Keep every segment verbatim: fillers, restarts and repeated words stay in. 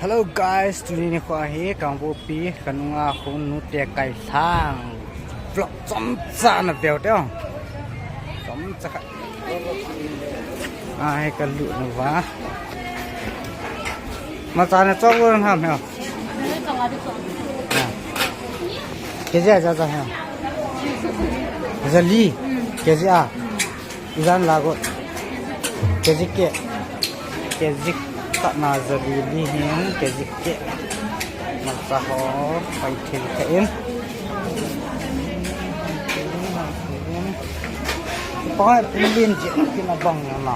Hello guys, tuni nikho hi Kangpokpi kanunga hung nute kailhang. Vlog chomcha na veu teo. Chomcha kha. Ai, kalu na va. Macha na chok lo ham heo. Keji a ja ja heo. Jali. Keji a. Ijan la got. Keji ke. Keji khat na jali li hin, keji ke. Macha ho, pai thil kha in. Pai thil in je, kin a bang na.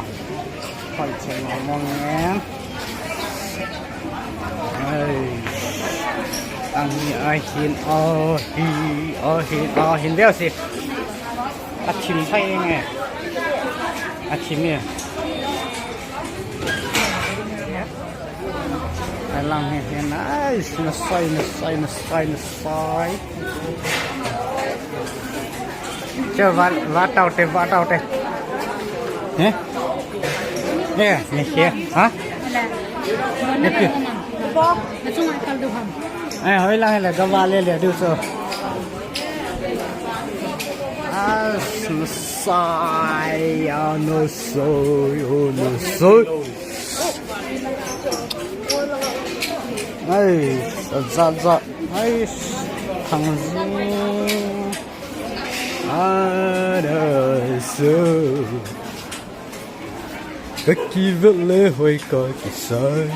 Pai thil na mong in. Ai. Ang ni ai hin, oh, hi, oh, hin, oh, hin deu si. A thim phai nge. A thim e. A lang he he, nice. Na sai, na sai, na sai, na sai. Che va, va tau te, va tau te. Eh? Eh, ni he. Ha? Ni he. Ai, hoi lang le, ga va le le du so. As, no sai, oh, no sai, oh, no sai. Ai, za, za, za. Ai, thang zi. Ah, no sai. Ka kivel le hoi ka kisai.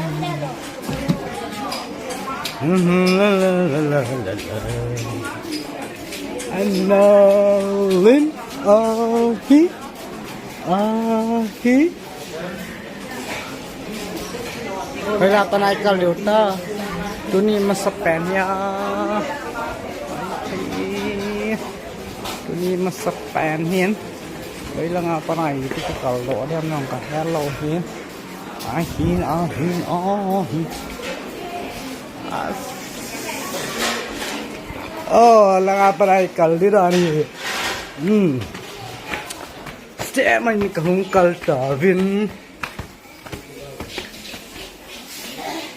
Mhm, la, la, la. Analin ahi, ahi. Hoi la, panai kal diu ta. Tuni masa pen ya. Tuni masa pen hin. Hoi langa panai ti ka kal lo, dem nong ka hello hin. Ahin, ahin, ahin. As. Oh, langa panai kal di dan hi. Hmm. Ste mai ni ka hung kal ta vin.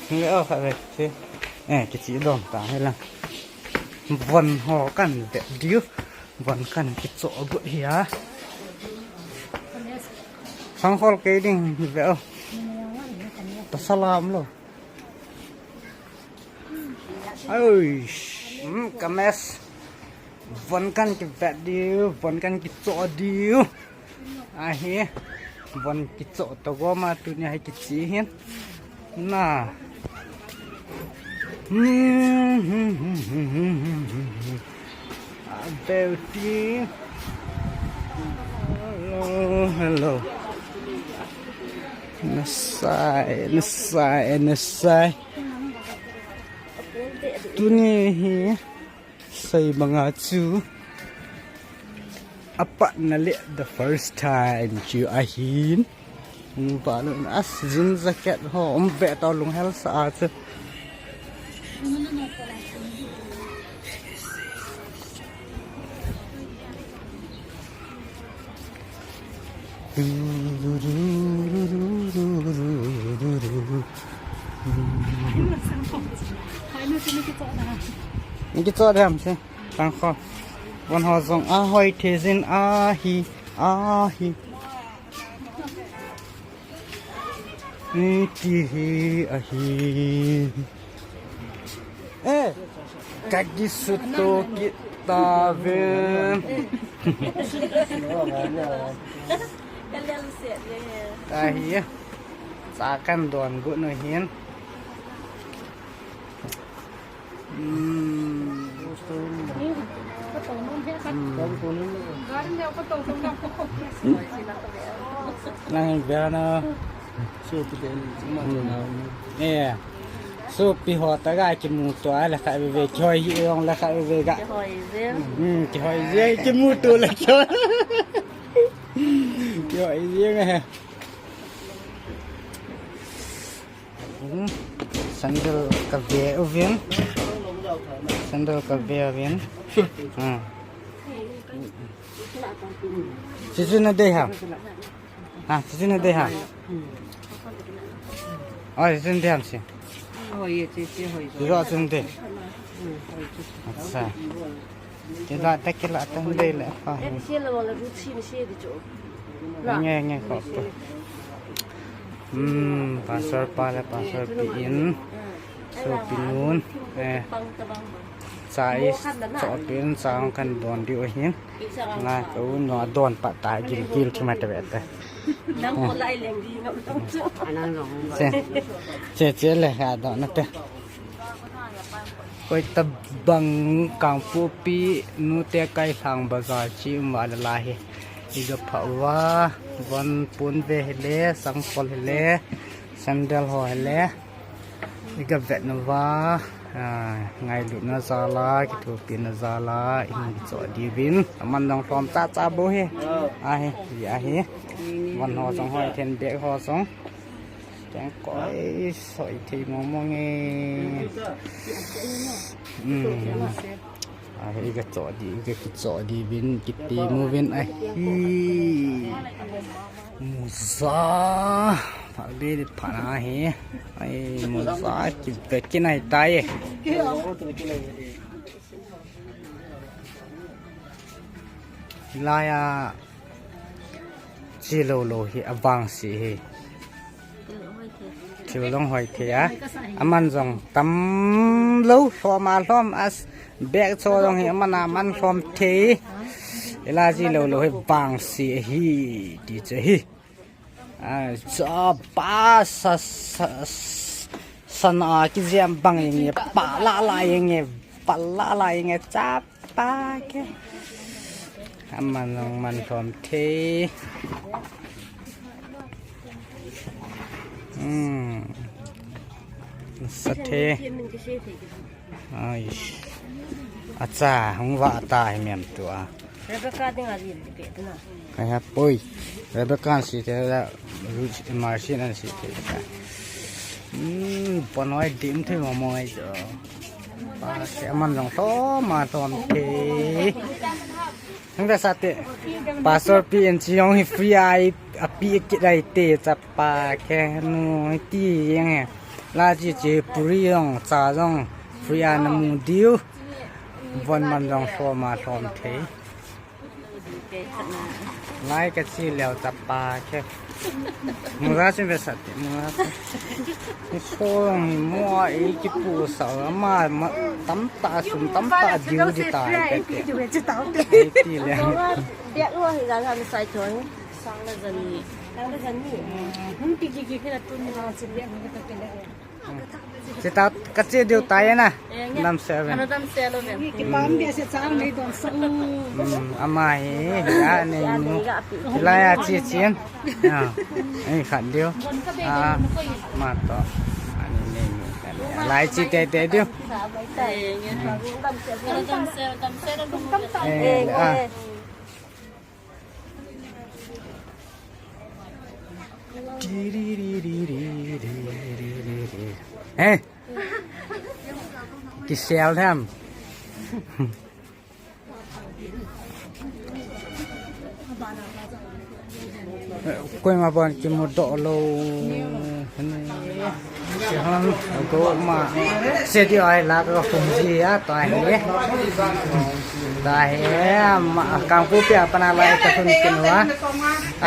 Nge o kha ve si. Eh, kichi dom ta he la. Von ho kan ve diu. Von kan kicho gut hi a. Sang hol ke ding ve o. Ta salam lo. Oi, hmm, kames. Von kan kivet diu, von kan kicho diu. Ahi, von kicho to go ma tuni ahi kichi hin. Na. Hmm, hmm, hmm. A beauty. Hello, hello. Nasai, nasai, nasai. Tuni hi sei banga chu apatna le the first time chu ahin. Hung pa lun as jean jacket ho um ve to lunghel sa a chu. Ni kicho dem se. Tang kho. Von ho jong a hoi thei jin ahi, ahi. Ni ti hi ahi. Eh, ka kisuto kit ta ven. Ahi. Sa kan don gu no hin. Hmm. Hmm. Nang bia na. Su pi den, ma na. Eh. Su pi ho ta ga kimuto a la kha ve ve, kihoi hi ong la kha ve ve ga. Kihoi je. Hmm, kihoi je, kimuto la kihoi. Kihoi je nge. Hmm. Sandal ka ve uvin. Sandal ka ve uvin. Hmm. Sisi na dei ha. Ha, sisi na dei ha. Oi, sisi na dei ha si. Ira chung te. Acha. Kila ta kila ta dei le pa. Nge nge ko. Hmm, pastor pa le pastor pi in. So pinun. Eh. Cha is cho pin cha kan don diu hin. Nga ko no don pa ta gil gil thima ta ve ta. Nang ko lai leng di ngam tong chu. Che, che, che le ha do na te. Koi ta bang Kangpokpi nu te kai hlang bazar chi um va la la hi. Iga pha va, von pun ve hele, sangpol hele, sandal ho hele. Iga vet na va, ah, ngailutna jal a, kithopina jal a, ihin kicho diuvin. Aman dong lhom cha cha bou hi. Ahi, ahi. Von ho jong hoi then bag ho jong. Keng koi soi thei mong mong e. Hmm. Ahi, iga cho di, iga kicho diuvin, kiti muvin ahi. Muza. Pha di di pha na hi. Ai, muza ki ve ki nai tai. Laya. Chi lo lo hi avang si hi. Thil dong hoi thei a. Aman jong tam lo lhom a lhom as bag cho dong hi aman a man lhom thei. Ila chi lo lo hi vang si hi ti che hi. A, cha pa sa, sa, sa na ki jam bang yeng pa la la yeng pa la la yeng cha pa ke. Aman jong man lhom thei. Hmm. Sa thei. Ai. Acha, hung va ta hi mem tu a. Rebecca ding a lim ti pe tu na. Kai ha poi. Rebecca an si te la, Ruth Marcin an si te la. Hmm, panoi dim thei mo mo ai jo. Pa se man jong to ma tom te. Hung da sa te. Pastor pi en chi jong hi free ai, a pi kit ai te cha pa ke nu ti yeng he. La chi chi puri jong cha jong free a na mu diu. Von man jong lhom a lhom thei. Lai ka chi leo cha pa ke. Mu ra chin ve sa te, mu ra chin. Ni so jong hi mo a ei ki pu sa ma, ma tam ta sum tam ta diu di ta ke te. Ei ti le. Biak lua hi la la sai thon. Sang la jan ni. Sang la jan ni. Hum ki ki ki ki la tun ni la chin biak ni ka te le. Chita ka che diu tai na. Dam se ven. Ana dam se lo ven. Ki pam bia se chang nei don sa u. Hmm, ama hi, hi a nei nu. Hilai a chi chin. Ah, ei khat diu. Ah, ma to. Ani nei nu. Lai chi te te diu. Ana dam se, dam se lo. Eh, ah. Eh? Kisel tham. Koima bon kimu doh lou. Sehan, go ma. Se di ai la ka kum ji a, ta hi. Ta hi, ma, Kangpokpi a pat na lai ka thun kin wa.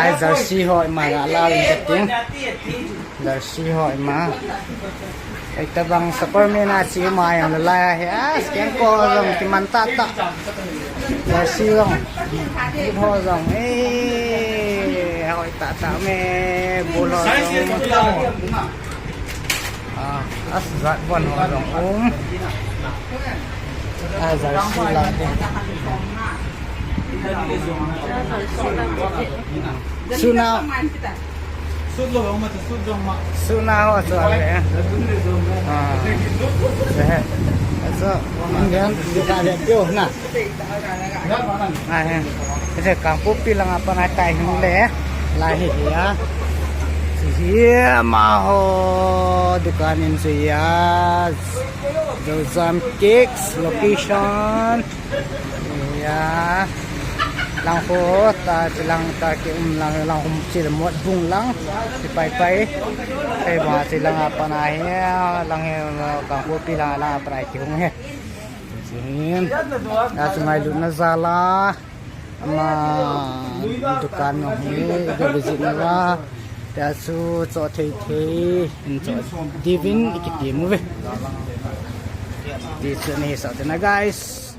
Ai jersey ho ma la la in ka ting. Jersey ho ma. Ei ta bang Superman a chi ma yang la la he. Ah, skin ko jong kiman ta ta. Jersey jong. Boot ho jong. Eh, hoi ta ta me. Bol ho jong. Ah, as jat bon ho jong. Um. Ah, jersey la. Suna. Sut lo, ma, sut lo, ma. Suna ho, so, eh. Ah. Eh. So, man yan, kita le pio na. Ah, eh. Ese Kangpokpi lang a pat na tai hung le. Lai hi ya. Hi ma ho, dukan in so ya. Jojam Cakes location. Ya. Lang ho ta, chilang ta kium lang, lang hum chil mot bung lang, si pai pai. Kei ba chilang a pana hi, lang hi, Kangpokpi lang, lang a pana kihung hi. Chin. Ya chu ngailutna jal a. Ama dukan no hi, iga visit na la. Ya chu cho thei thei, in cho divin ikiti mu ve. Ti chu ni sa te na, guys.